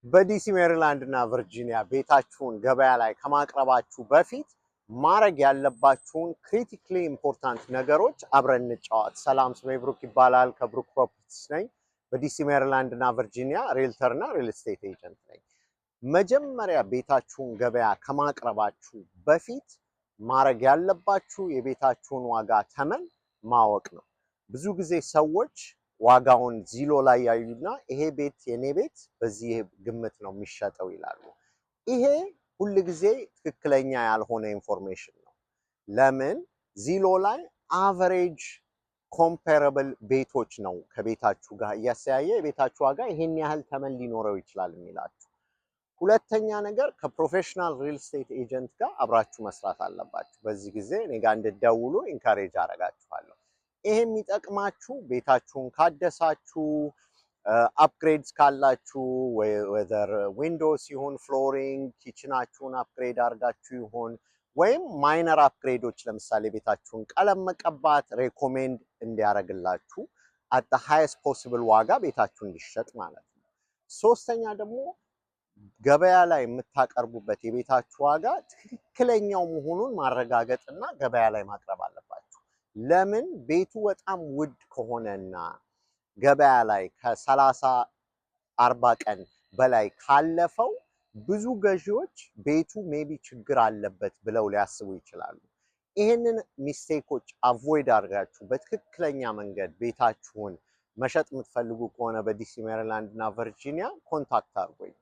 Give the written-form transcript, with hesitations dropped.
በዲሲ፣ ሜሪላንድ እና ቨርጂኒያ ቤታችሁን ገበያ ላይ ከማቅረባችሁ በፊት ማድረግ ያለባችሁን critically important ነገሮች አብረን እንጫወት። ሰላም፣ ስሜ ብሩክ ይባላል። ከብሩክ Properties ነኝ። በዲሲ፣ ሜሪላንድ እና ቨርጂኒያ realtor እና real estate agent ነኝ። መጀመሪያ ቤታችሁን ገበያ ከማቅረባችሁ በፊት ማድረግ ያለባችሁ የቤታችሁን ዋጋ ተመን ማወቅ ነው። ብዙ ጊዜ ሰዎች ዋጋውን Zillow ላይ ያዩና ይሄ ቤት፣ የኔ ቤት በዚህ ግምት ነው የሚሸጠው ይላሉ። ይሄ ሁል ጊዜ ትክክለኛ ያልሆነ information ነው። ለምን? Zillow ላይ average comparable ቤቶች ነው ከቤታችሁ ጋር እያስተያየ የቤታችሁ ዋጋ ይሄን ያህል ተመን ሊኖረው ይችላል የሚላችሁ። ሁለተኛ ነገር ከ professional real estate agent ጋር አብራችሁ መስራት አለባችሁ። በዚህ ጊዜ እኔ ጋር እንድትደውሉ encourage አደርጋችኋለሁ። ይሄ የሚጠቅማችሁ ቤታችሁን ካደሳችሁ፣ upgrades ካላችሁ፣ whether windows ይሁን flooring፣ kitchen ኣችሁን upgrade አድርጋችሁ ይሁን ወይም minor upgrade ኦች፣ ለምሳሌ ቤታችሁን ቀለም መቀባት፣ recommend እንዲያደርግላችሁ at the highest possible ዋጋ ቤታችሁ እንዲሸጥ ማለት ነው። ሶስተኛ ደግሞ ገበያ ላይ የምታቀርቡበት የቤታችሁ ዋጋ ትክክለኛው መሆኑን ማረጋገጥና ገበያ ላይ ማቅረብ አለባችሁ። ለምን? ቤቱ በጣም ውድ ከሆነና ገበያ ላይ ከ30 40 ቀን በላይ ካለፈው ብዙ ገዢዎች ቤቱ maybe ችግር አለበት ብለው ሊያስቡ ይችላሉ። ይህንን mistake ኦች avoid አድርጋችሁ በትክክለኛ መንገድ ቤታችሁን መሸጥ የምትፈልጉ ከሆነ በዲሲ፣ ሜሪላንድ እና ቨርጂኒያ contact አድርጉኝ።